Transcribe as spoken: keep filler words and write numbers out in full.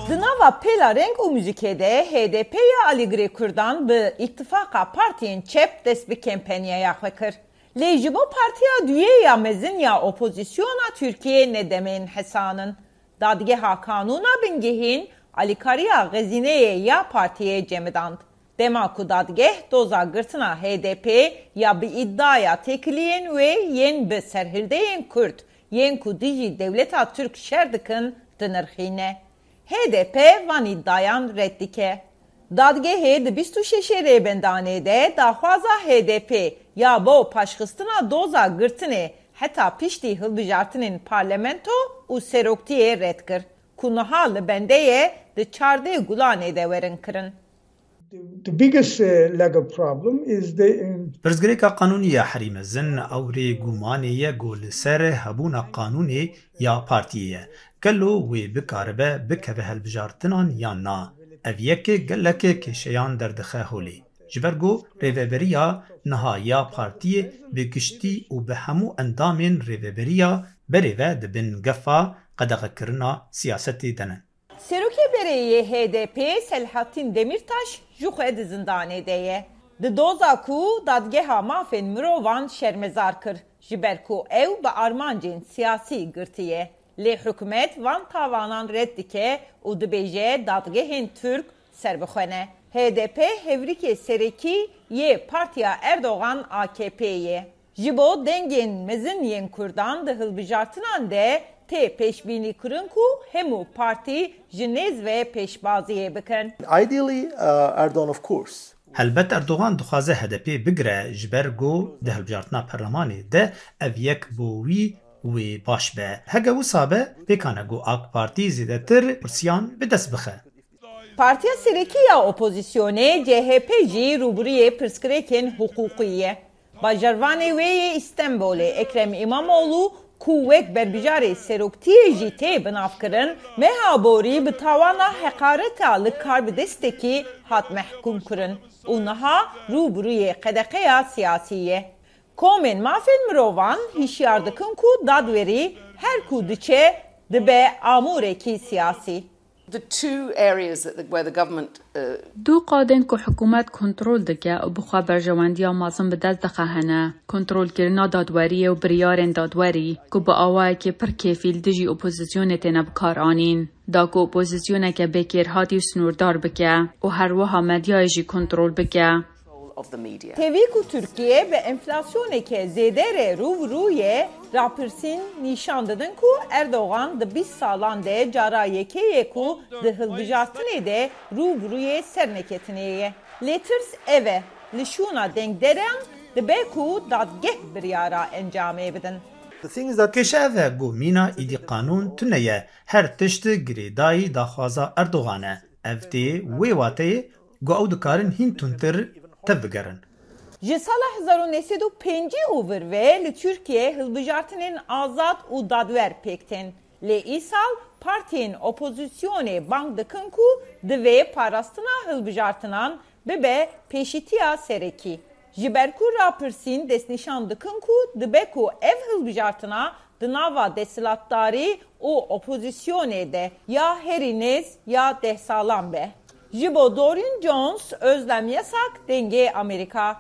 Di nava pêla reng û muzîkê de H D P ya alîgirê Kurdan bi îtifaqa partiyên çep dest bi kempenyaya xwe kir. Lê ji bo partiya duyê ya mezin ya opozisyona Tirkiyê ne demên hesan in. Dadgeha Kanûna Bingehîn alîkariya xezîneyê ya partiyê cemidand. Dema ku dadgeh doza girtina H D P ya bi îdiaya têkiliyên wê yên bi serhildeyên Kurd yên ku dijî dewleta Tirk şer dikin dinirxîne. H D P van îdiayan red dike. Dadgehê di bîst û şeşê rêbendanê de daxwaza H D P ya bo paşxistina doza girtinê heta piştî hilbijartinên parlamento û seroktiyê red kir, ku niha li bende ye di çardeh Gulanê de werin kirin. The, the biggest uh, legal problem is the um, Pirsgirêka qanûnî ya herî mezin ewrê gumanê ye ku li ser hebûna qanûnê ya partiyê ye. Gelo wê bikaribe bikeve hilbijartinan yan na? Ev yek gelek kêşeyan derdixe holê. Ji ber ku rêveberiya niha ya partiyê bi giştî û bi hemû endamên rêveberiya berê ve di bin gefa qedexekirina siyasetê de ne. Serokê berê yê H D P Selahattin Demirtaş jixwe di zindanê de ye. Di doza ku Dadgeha Mafên Mirovan şermezar kir, ji ber ku ew bi armancên siyasî girtiye. Lê hikûmet van tavanan red dike û dibêje dadgehên Tirk serbixwe ne. H D P hevrîkê serekî yê Partiya Erdogan A K P ye. Ji bo dengên mezin yên Kurdan di hilbijartinan de tê pêşbînîkirin ku hemû partî ji nêz ve pêşbaziyê bikin. Ideally, uh, Erdogan, of course. Helbet Erdogan dixwaze H D P bigire, ji ber ku di hilbijartina perlemanê de ev yek bo wî wê baş be. Heke wisa be, pêkan e ku A K Partî zêdetir kursiyan bi dest bixe. Partiya serekî ya opozisyonê C H P jî rûbirûyê pirsgirêkên hiqûqî ye. Bajarvanê wê yê Îstenbolê Ekrem Îmamoğlu, ku wek berbijarê seroktiyê jî tê binavkirin, meha borî bi tawana heqareta li karbidestekî hat mehkûmkirin û niha rûbirûyê qedeqeya siyasî ye. Komên mafên mirovan hişyar dikin ku dadwerî her ku diçe dibe amûrekî siyasî. The two areas that the, where the government, uh, Du qadên ku hikûmet kontrol dike û bi xwe berjewendiya mezin bi dest dixe hene: kontrolkirina dadweriyê û biryarên dadwerî ku bi awayekî pir kêfî li dijî opozisyonê têne bikaranîn, da ku opozisyoneke bêkêrhatî û sînordar bike û her wiha medyayê jî kontrol bike. Of the media. Tevî ku Tirkiye bi enflasyoneke zêde re rû bi rû ye, rapirsîn nîşan didin ku Erdogan di bîst salan de cara yekê ye ku di hilbijartinê de rû bi rûyê serneketinê ye. Lê tirs ev e, li şûna dengderan dibe ku dadgeh biryara encamê bidin. The thing is that Kêşe ev e ku mîna îdî qanûn tune ye, her tişt girêdayî daxwaza Erdogan e. Ev tê wê wateyê ku ew dikarin hîn tundtir tevbigerin. Ji sala hezar û neh sed û pêncî û vir ve li Tirkiye hilbijartinên azad û dadwer pêk tên. Lê îsal partiyên opozisyonê bang dikin ku divê parastina hilbijartinan bibe pêşîtiya serekî. Ji ber ku rapirsîn destnîşan dikin ku dibe ku ev hilbijartina di nava desthilatdarî û opozisyonê de ya herî nêz ya deh salan be. Ji bo Dorian Jones, Özlem Yasak, Dengê Amerîka.